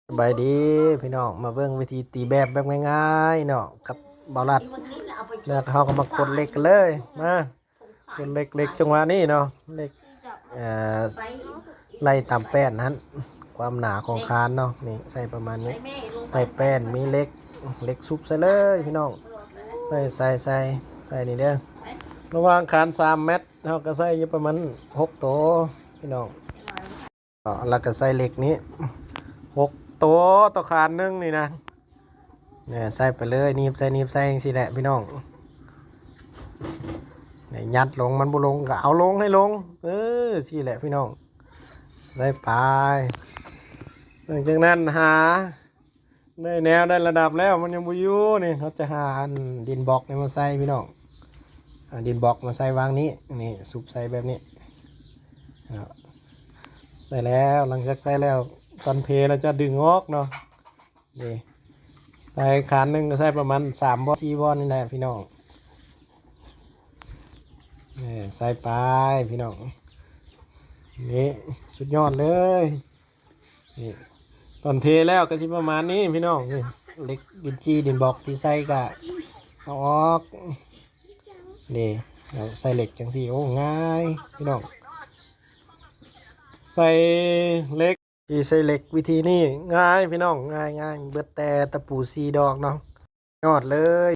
ສະບາຍດີພີ່ນ້ອງ ມາເບິ່ງວິທີຕີແບບ ແບບງ່າຍໆເນາະ ກັບບ່າວລັດ. ແລ້ວເຮົາກໍມາກົດເຫຼັກກັນເລີຍ ມາ ກົດເຫຼັກ ເຫຼັກຈັງຫວະນີ້ເນາະ ເຫຼັກ ເອີ ໄລ່ຕາມແປ້ນຫັ້ນ ຄວາມໜາຂອງຄານເນາະ ນີ້ໃສ່ປະມານນີ້ ໃສ່ແປ້ນ ມີເຫຼັກ ເຫຼັກຊຸບໃສ່ເລີຍພີ່ນ້ອງ ໃສ່ ໃສ່ ໃສ່ ໃສ່ນີ້ເດີ. ລະຫວ່າງຄານສາມແມັດ ເຮົາກໍໃສ່ຢູ່ປະມານຫົກໂຕພີ່ນ້ອງ. ເນາະ ແລ້ວກໍໃສ່ເຫຼັກນີ້ຫົກໂຕຕໍ່ຄານໜຶ່ງນີ້ນະ ນີ້ໃສ່ໄປເລີຍ ໜີບໃສ່ ໜີບໃສ່ຈັ່ງຊີ້ແຫຼະພີ່ນ້ອງ ນີ້ຍັດລົງ ມັນບໍ່ລົງກໍເອົາລົງໃຫ້ລົງ ເອີ ຊີ້ແຫຼະພີ່ນ້ອງ ໃສ່ໄປ. ຫຼັງຈາກນັ້ນຫາ ໄດ້ແນວໄດ້ລະດັບແລ້ວ ມັນຍັງບໍ່ຢູ່ນີ້ ເຮົາຈະຫາອັນດິນບລັອກນີ້ມາໃສ່ພີ່ນ້ອງ ເອົາດິນບລັອກມາໃສ່ວາງນີ້ ນີ້ຊຸບໃສ່ແບບນີ້ເນາະ ໃສ່ແລ້ວ ຫຼັງຈາກໃສ່ແລ້ວ ຕອນເທແລ້ວຈະດຶງອອກເນາະ ນີ້ໃສ່ຄານໜຶ່ງກໍໃສ່ປະມານສາມບ່ອນ ສີ່ບ່ອນນີ້ແຫຼະພີ່ນ້ອງ ນີ້ໃສ່ໄປພີ່ນ້ອງ ນີ້ສຸດຍອດເລີຍ. ນີ້ ຕອນເທແລ້ວກໍຊິປະມານນີ້ພີ່ນ້ອງ ນີ້ເຫຼັກດິນຈີ່ດິນບລັອກທີ່ໃສ່ກະເອົາອອກ ນີ້ ແລ້ວໃສ່ເຫຼັກຈັ່ງຊີ້ ໂອ້ ງ່າຍພີ່ນ້ອງ ໃສ່ເຫຼັກ ທີ່ໃສ່ເຫຼັກວິທີນີ້ງ່າຍພີ່ນ້ອງ ງ່າຍໆ ເບິດແຕ່ຕະປູສີ່ດອກເນາະ ຍອດເລີຍ.